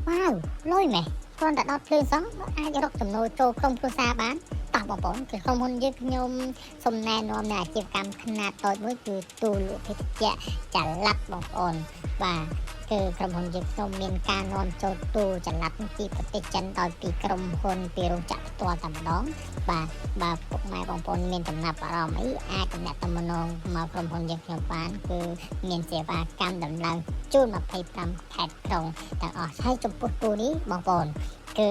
វ៉ាវលុយម៉េះគ្រាន់តែដោតភ្លើងសោះអាចរកចំណូលចូលក្រុមគ្រួសារបានតោះបងប្អូនគឺក្រុមហ៊ុនយើងខ្ញុំសូមណែនាំនៅអាជីវកម្មខ្នាតតូចមួយគឺទូលក់ភេសជ្ជៈចល័តបងប្អូនបាទគឺក្រុមហ៊ុនយើងខ្ញុំមានការនាំចូលទូចល័តពីប្រទេសចិនដោយពីក្រុមហ៊ុនពីរោងចក្រផ្ទាល់តែម្ដងបាទបាទពុកម៉ែបងប្អូនមានចំណាប់អារម្មណ៍អីអាចទំនាក់ទំនងមកក្រុមហ៊ុនយើងខ្ញុំបានគឺមានសេវាកម្មដំឡើងជូន25ខេត្តក្រុងទាំងអស់ហើយចំពោះទូនេះបងប្អូនគឺ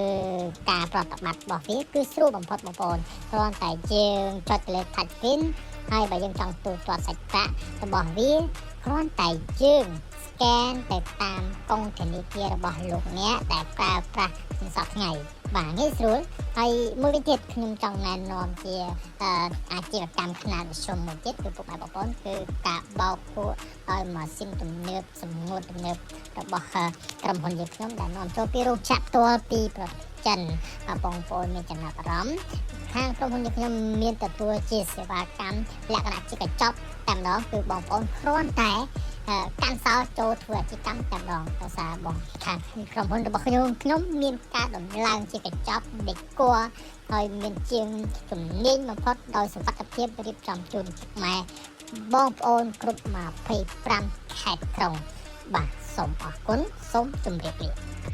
ការប្រតិបត្តិរបស់វាគឺស្រួលបំផុតបងប្អូនគ្រាន់តែយើងចុចទៅលើ touch screen ហើយបើយើងចង់ទូទាត់សាច់ប្រាក់របស់វាគ្រាន់តែយើង scan ទៅតាមកុងធនាគាររបស់លោកអ្នកដែលប្រើប្រាស់សប្តាហ៍ថ្ងៃបាទងាយស្រួលហើយមួយវិញទៀតខ្ញុំចង់ណែនាំជាអាជីវកម្មខ្នាតមធ្យមមួយទៀតគឺពុកម៉ែបងប្អូនគឺការបោកគក់ដោយម៉ាស៊ីនទំនើបសម្ងួតទំនើបរបស់ក្រុមហ៊ុនយើងខ្ញុំដែលនាំចូលពីរោងចក្រផ្ទាល់ពីប្រទេសចិនបងប្អូនមានចំណាប់អារម្មណ៍ខាងក្រុមហ៊ុនយើងខ្ញុំមានទទួលជាសេវាកម្មលក្ខណៈជាកញ្ចប់តែម្ដងគឺបងប្អូនគ្រាន់តែកាន់សោចូលធ្វើអាជីវកម្មតែម្ដងដោយសារបងខាងក្រុមហ៊ុនរបស់ខ្ញុំខ្ញុំមានការដំឡើងជាកញ្ចប់ដេក័រហើយមានជាងជំនាញបំផុតដោយសុវត្ថិភាពរៀបចំជូនពុកម៉ែបងប្អូនគ្រប់25ខេត្តក្រុងបាទសូមអរគុណសូមជម្រាបលា។